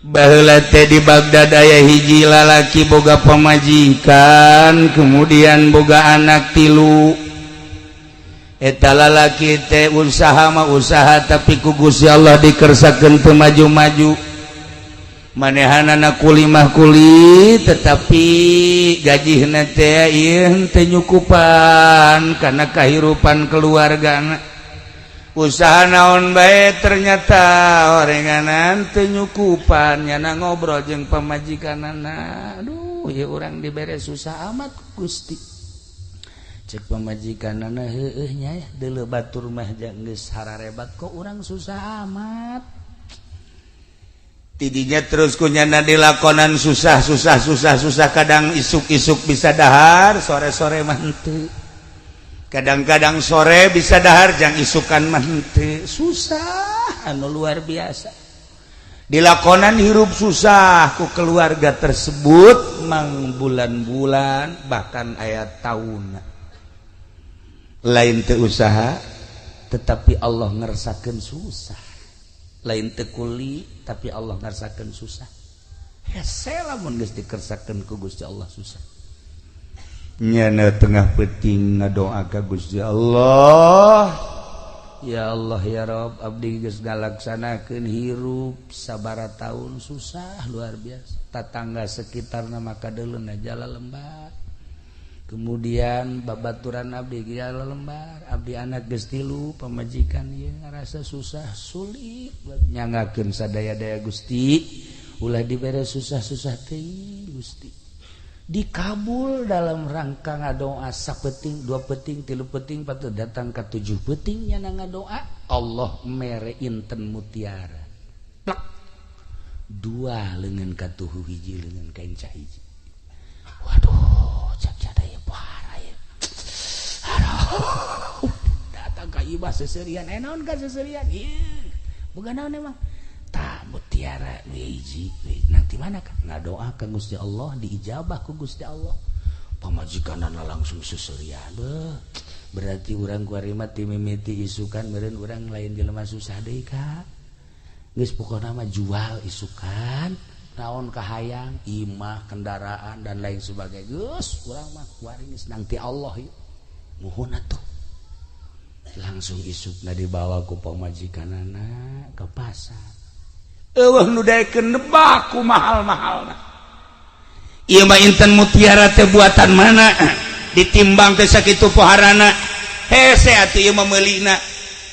Baheula teh di Baghdad aya hiji lalaki boga pamajikan, kemudian boga anak tilu. Eta lalaki teh usaha mah usaha, tapi ku Gusti Allah dikersakeun teu maju-maju. Manehanana kuli mah kuli, tetapi gajihna teh ieu teu nyukupan karena kahirupan keluargana. Usaha naon bae ternyata orenganan teu nyukupan. Nyana ngobrol jeung pamajikanana, "Aduh, ya urang dibere susah amat, Gusti." Cek pamajikanana, "Heueuh nya, deuleu batur mah geus hararebat, kok urang susah amat." Tidinya terus ku nyana dilakonan susah, susah, susah, susah. Kadang isuk-isuk bisa dahar, sore-sore mah henteu. Kadang-kadang sore bisa dahar, jang isukan mah henteu. Susah anu luar biasa dilakonan, hirup susah ku keluarga tersebut mang bulan-bulan, bahkan aya tahun. Lain teu usaha, tetapi Allah ngersakeun susah. Lain teu kuli, tapi Allah ngersakeun susah. Hese lamun geus dikersakeun ku Gusti Allah susah. Nyana tengah peuting ngadoa ka Gusti Allah, "Ya Allah, ya Rob, abdi geus ngalaksanakeun hirup sabara tahun susah luar biasa. Tatangga sekitar nama kadeuleuna jala lembar, kemudian babaturan abdi jala lembar. Abdi anak geus tilu, pamajikan ieu ngarasa susah sulit. Nyangakeun sadaya-daya, Gusti, ulah dibere susah-susah teuing, Gusti." Dikabul. Dalam rangka ngadoa sapeuting, dua peuting, tilu peuting, patut datang ke tujuh peutingnya ngadoa, Allah mere inten mutiara plak dua, lengan katuhu hiji, lengan kain hiji. Waduh, cak cada ya, parah ya. Aduh, datang ka imah seserian. Eh, naon ka seserian? Ieu bukan naon, emang tah mutiara hiji. Nanti mana kan ngadoa ka Gusti Allah, diijabah ku Gusti Allah. Pamajikanana langsung seserian. Beuh, berarti urang kuari mah ti mimiti isukan meureun urang lain jelema susah deui ka. Geus, pokona mah jual isukan naon kahayang, imah, kendaraan, dan lain sebagainya. Geus, urang mah kuari geus nangti Allah yeuh. Muhun atuh. Langsung isukna dibawa ku pamajikanana ke pasar. Eueuh nu daekeun nebak ku mahal-mahalna. Ieu mah inten mutiara teh buatan mana? Ditimbang teh sakitu poharana. Hese atuh ieu mah meulina.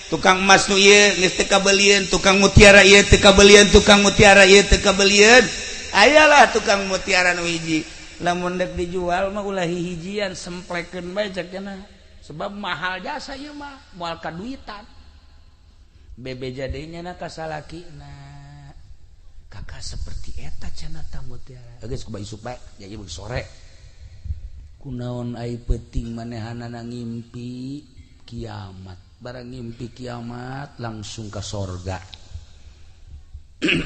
Tukang emas nu ieu geus teu kabelieun, tukang mutiara ieu teu kabelieun, tukang mutiara ieu teu kabelieun. Ayalah tukang mutiara nu hiji. Lamun dek dijual mah ulah hihijian, semplekeun bae cek cenah. Sebab mahal jasa ieu mah, moal kaduitan. Bebeja deui nya ka salakina. "Kakak, seperti eta cenah ta mutiara." Geus, kumaha isuk bae, ya ieu sore. Kunaon ai peuting manehanana ngimpi kiamat. Barang ngimpi kiamat langsung ke sorga.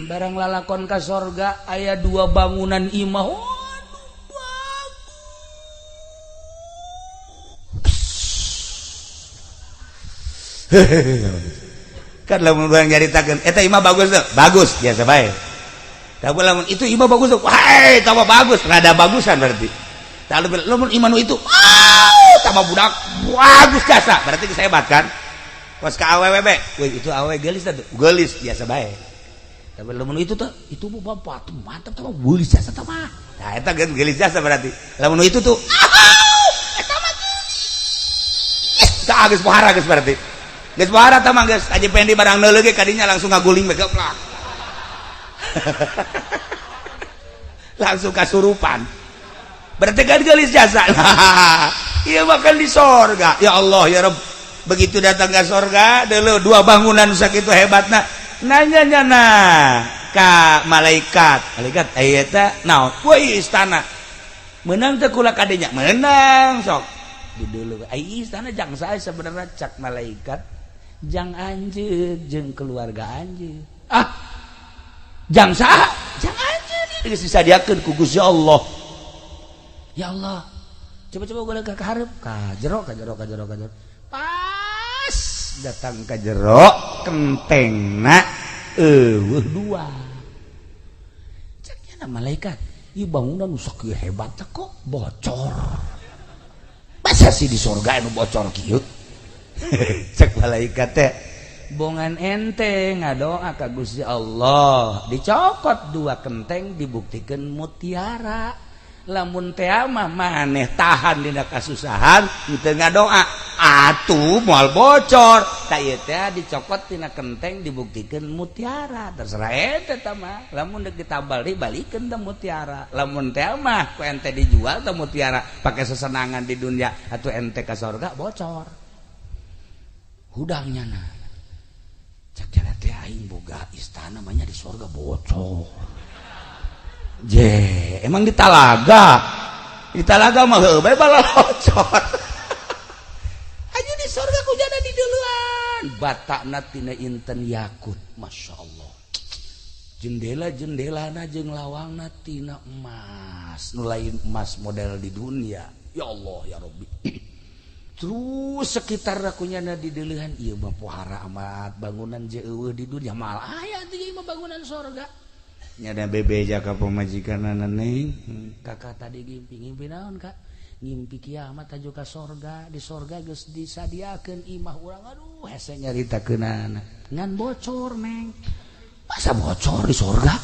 Barang lalakon ka sorga, aya dua bangunan imah. Waduh, bagus. Kan lamun urang nyaritakeun eta imah bagus tuh, bagus biasa bae. Tapi lamun itu imah bagus tuh, wah, tambah bagus, rada bagusan berarti. Tapi lamun imah nu itu, wow, tambah budak bagus jasa, berarti geus hebat kan? Kos ka awewe be, wih, itu awewe geulis tuh, geulis biasa bae. Tapi lamun itu tuh, itu bu bapak tuh mantap, tambah geulis jasa tambah. Nah, eta geulis jasa berarti. Lamun itu tuh, eta mah geulis. Tah, geus pohara geus berarti. Geus pohara tah mah geus aja pengen di barang neuleuh ge kadinya langsung ngaguling bae geplak. Langsung kasurupan. Berarti kan geulis jasa. Iya, makan di sorga. Ya Allah, ya Rabb. Begitu datang ke sorga, dulu dua bangunan sakitu hebatna. Nanya nyana ka malaikat. Malaikat, eta naon? Woi, istana. Menang teh kula kadenya? Menang sok. Di dulu ai istana jang saya sebenarnya? Cak malaikat, jang anjeun jeung keluarga anjeun. Ah, jang saha? Jang anjeun. Geus disadiakeun ku Gusti Allah. Ya Allah, coba-coba gue ke hareup, ka jero, ka jero, ka jero, ka jero. Pas datang ke jero, kentengna eueuh dua. Mana malaikat? Ieu bangunan nu sakieu hebat kok bocor. Masa sih di sorga anu bocor kieu? Cek malaikat teh, bongan ente ngadoa ka Gusti Allah, dicokot dua kenteng dibuktikan mutiara. Lamun teh mah maneh tahan dina kasusahan teu ngadoa atuh moal bocor. Ta ieu teh dicokot tina kenteng dibuktikan mutiara. Terserah ente tah mah, lamun deuk ditambal dibalikeun teh mutiara. Lamun teh mah ku ente dijual teh mutiara pake sesenangan di dunia atuh ente ka sorga bocor. Hudangnya na cek jana teh aing boga istana mah nya di sorga bocor. Je, emang di talaga. Di talaga mah heuh bae balocor. Aju di sorga ku jana di duluan. Batakna tina inten yakut, Masya Allah. Jendela-jendelana jeung lawangna tina emas. Nu lain emas model di dunia. Ya Allah ya Rabbi. Terus sekitar kunyana di deulehan ieu mah pohara amat bangunan je eueuh di dunia malah aya teh ieu mah bangunan sorga. Nyada bebeja ka pamajikanana neng. Kakak tadi ngimpi, ngimpi naon kak? Ngimpi kiamat aju ka sorga, di sorga geus disadiakeun imah urang. Aduh, hese nyaritakeunana. Ngan bocor neng. Masa bocor di sorga?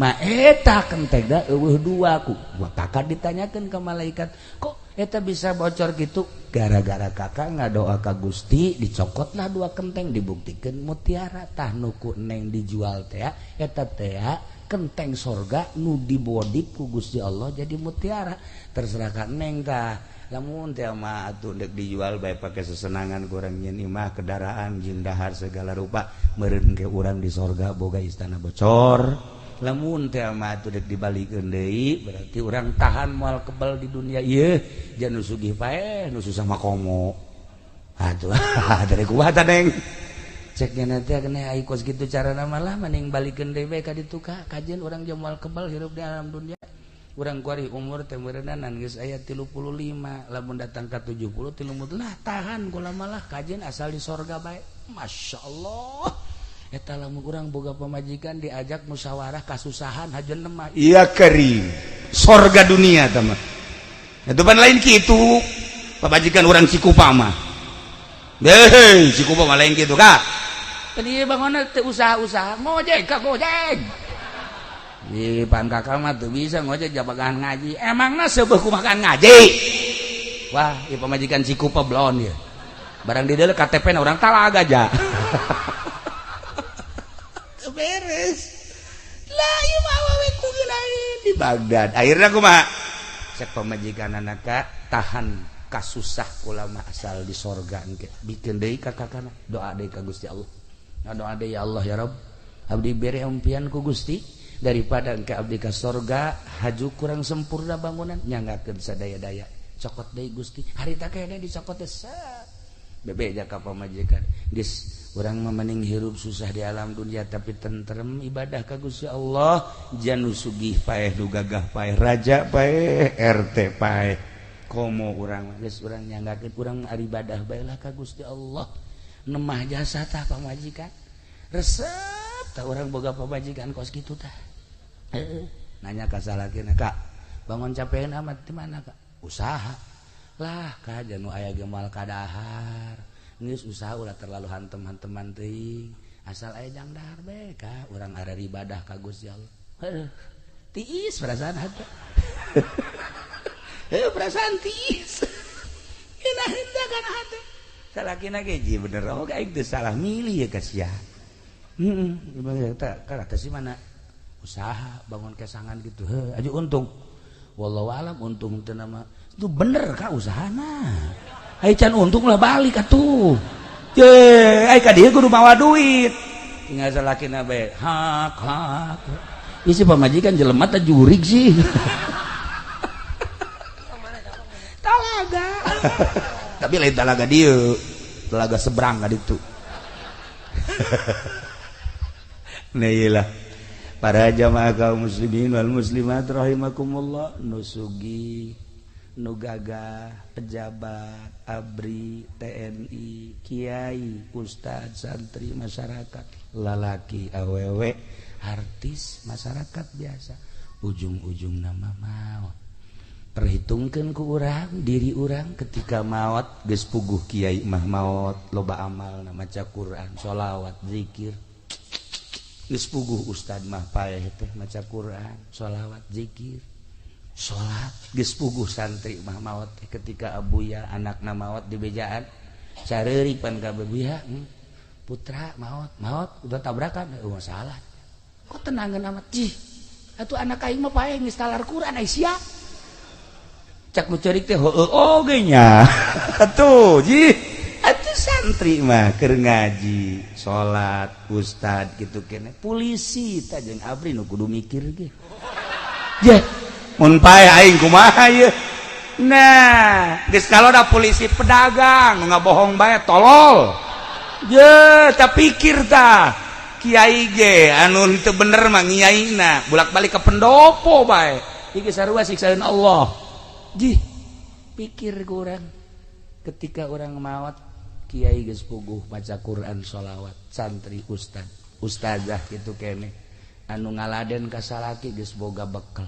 Ma eta kentengna eueuh dua ku. Gua kakak ditanyakeun ke malaikat, kok eta bisa bocor gitu? Gara-gara kakak ngadoa ka Gusti, dicokotlah dua kenteng dibuktikan mutiara. Tah nu ku neng dijual teh eta teh kenteng sorga nu dibodip ku Gusti Allah jadi mutiara. Terserah ka neng tah. Lamun teh mah atuh deuk dijual bae pake sesenangan kurang nyeun imah kendaraan jeung dahar segala rupa meureun ke urang di sorga boga istana bocor. Lamun teh mah atuh deuk dibalikeun deui berarti urang tahan moal kebal di dunia ieu jan nu sugih paeh nu susah mah komo. Atuh dari kumaha tah neng? Cek nya teh kena ai kos kitu carana mah lah mending balikeun deui bae ka ditu ka kajeun urang jeung moal kebal hirup di alam dunia. Urang kuari umur teh meureunana geus aya 35 lamun datang ka 70 30 lah tahan kula malah kajeun asal di sorga bae. Masya Allah. Eta lamun urang boga pamajikan diajak musyawarah kasusahan hajeun mah. Iya kering. Sorga dunia tah mah. Eta pan lain kitu. Pamajikan urang Cikupa mah. Hei, Cikupa mah lain kitu kak. Tadi bangunna teu usaha-usaha ngojek ka gojek. Ih, pan kakak mah teu bisa ngojek jabagan ngaji. Emangna seubeuh kumakan ngaji? Wah, ieu pamajikan Cikupa blon ieu. Barang di dieu KTP na urang Talaga ja. Beres lah ieu mah awewe ku lain di Baghdad. Akhirna kumaha? Cek pamajikan anak tahan kasusah kula mah asal di sorga engke. Bikeun deui ka kakana, doa deui ka Gusti Allah. Doa deui ya Allah ya Rabb, abdi bere impian ku Gusti daripada engke abdi ka sorga haju kurang sempurna bangunan nyanggakeun sadaya-daya. Cokot deui Gusti, harita kene dicokot teh bebeja ka pamajikan. Geus urang mah mending hirup susah di alam dunia tapi tentrem ibadah ka Gusti Allah. Jan nu sugih paeh nu gagah paeh raja paeh RT paeh komo urang mah geus urang nyanggakeun urang ibadah bae lah ka Gusti Allah. Nemah jasa tah pamajikan resep tah urang boga pamajikan kos kitu tah. Heeh, nanya ka salakina, kak bangun capean amat di mana kak? Usaha lah kak, janu aya ge moal kadahar. Geus usaha ulah terlalu hantem-hanteman teuing, asal aya jang dahar bae ka urang arek ibadah ka Gusti Allah. Heuh, tiis perasaan hate. Heuh, perasaan tiis. Enak henteu kana hate. Salakina ge ji bener oh aing teu salah milih ya ka sia. Heeh, teh kana teh si mana usaha bangun kesangan gitu. Heuh, aju untung. Wallahu alam untung teu nama. Itu bener ka usahana. Ai can untung lah balik atuh. Ye, ai ka dieu kudu mawa duit. Tinggal salakina bae. Hak hak. Ieu si pamajikan jelema teh jurig sih. Talaga. Tapi lain talaga dieu, talaga seberang ka ditu. Nah iyalah. Para jamaah kaum muslimin wal muslimat rahimakumullah, nu sugih, nu gagah, pejabat, ABRI, TNI, kiai, ustad, santri, masyarakat, lalaki, awewe, artis, masyarakat biasa. Ujung-ujung nama maut. Perhitungkan ku urang diri urang ketika maut geus puguh kiai mah maut loba amal na maca Quran, sholawat, zikir. Geus puguh ustad mah paeh teh maca Quran, sholawat, zikir, salat. Geus puguh santri mah maot teh ketika abuya anakna maot di bejaan sareurik pan ka buya, putra maot maot udah tabrakan, oh masalah kok tenangan amat cih atuh anak aing mah paeh geus talar Quran ai sia cak nu ceurik teh heueuh oge nya atuh jih atuh santri mah keur ngaji salat ustad gitu kene polisi tah jeung abri nu kudu mikir ge je mun paeh aing kumaha ieu. Nah geus kalau da polisi pedagang ngabohong bae tolol je tak pikir tah kiai ge anu teu bener mah ngiaina bolak-balik ke pendopo bae iki sarua siksaeun Allah. Jih pikir ku urang ketika urang maot kiai geus puguh maca Quran sholawat santri ustad ustazah kitu kene anu ngaladen ka salaki geus boga bekel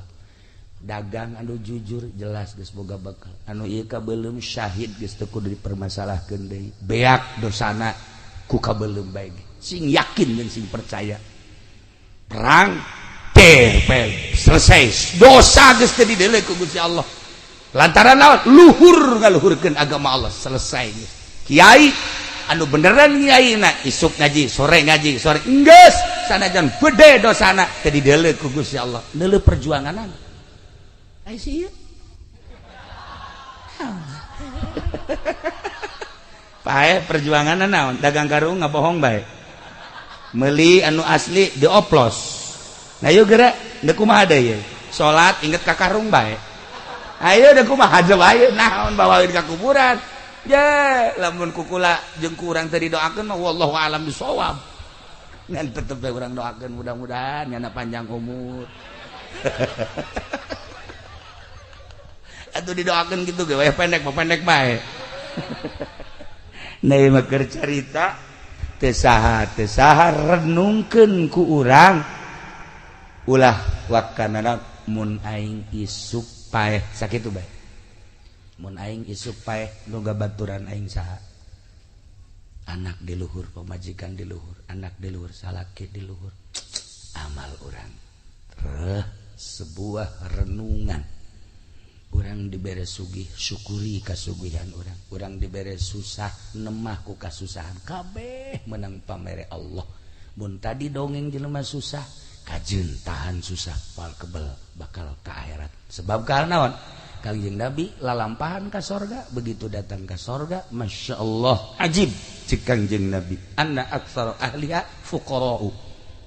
dagang anu jujur jelas geus boga bekal anu ieu kabeuleum syahid geus teu kudu dipermasalahkeun deui beak dosana ku kabeuleum bae sing yakin dan sing percaya perang teh selesai dosa geus teu dideuleu ku Gusti Allah lantaran naon luhur ngaluhurkeun agama Allah selesai geus. Kiai anu beneran kiaina isuk ngaji sore geus sanajan gede dosana teu dideuleu ku Gusti Allah neuleu perjuanganana. Ai sih pae perjuangan naon dagang karung ngabohong bae meuli anu asli dioplos nah yuk gerak deuk kumaha deui salat inget ka karung bae ayo deuk kumaha bae naon bawaeun ka kuburan je lamun kukula jeung ku urang teu didoakeun mah wallahu alam bisawab ngan tetep bae urang doakeun mudah-mudahan nyana panjang umur. Atau didoakan gitu ge weh pendek mah pendek bae. Nah ieu mah keur carita teu saha renungkeun ku urang ulah wakanana mun aing isuk paeh sakitu bae. Mun aing isuk paeh nu gabaturan aing saha? Anak di luhur, pamajikan di luhur, anak di luhur, salaki di luhur. Amal urang. Reh sebuah renungan. Urang dibere sugih syukuri kasugihan urang, urang dibere susah nemah ku kasusahan kabeh menang pamere Allah. Mun tadi dongeng jelema susah kajeun tahan susah pal kebel bakal ka akhirat. Sebab karena naon? Kangjeng Nabi lalampahan ka sorga, begitu datang ka sorga Masya Allah ajib cek Kangjeng Nabi anna aktsara ahliha fuqara'u.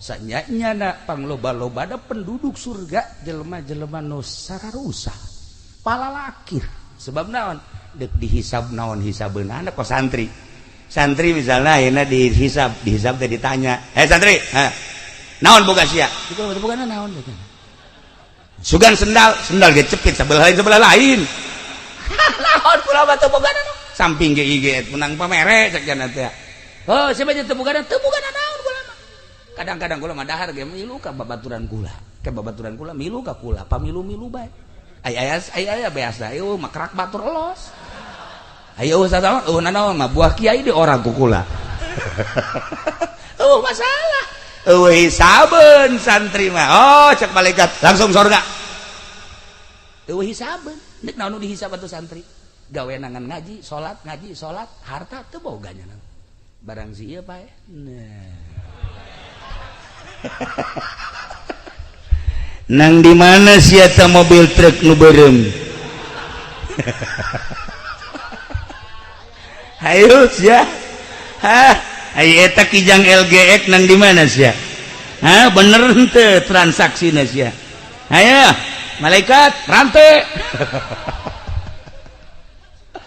Sanyanya pangloba-loba da penduduk surga jelema-jelema nu sararusah palalakir. Sebab naon dek dihisab naon hisabeunana kok santri santri misalnya ayeuna dihisab dihisab teh ditanya eh santri ha naon boga sia bogana naon sugan sendal sendal ge cepit sebelah lain naon kula mah teu bogana samping ge IG menang pamere cek jana teh oh siapa teu bogana naon kula mah kadang-kadang kula mah dahar ge milu ka babaturan kula ke babaturan kula milu ka kula pamilu-milu bae ay ay ay ay biasa ayo makrak batur elos ayo satawa eueuh nanaon mah buah kiai di orang kukula eueuh masalah eueuh hisabeun santri mah oh cek malaikat langsung surga eueuh hisabeun deuk naon nu dihisab atuh santri gawe nangan ngaji salat harta teu boga nya barang si ieu pae nah nang di mana sia ta mobil truk nu beureum hayu sia hah ai eta kijang LGX nang di mana sia hah bener henteu transaksina sia hayu malaikat rante.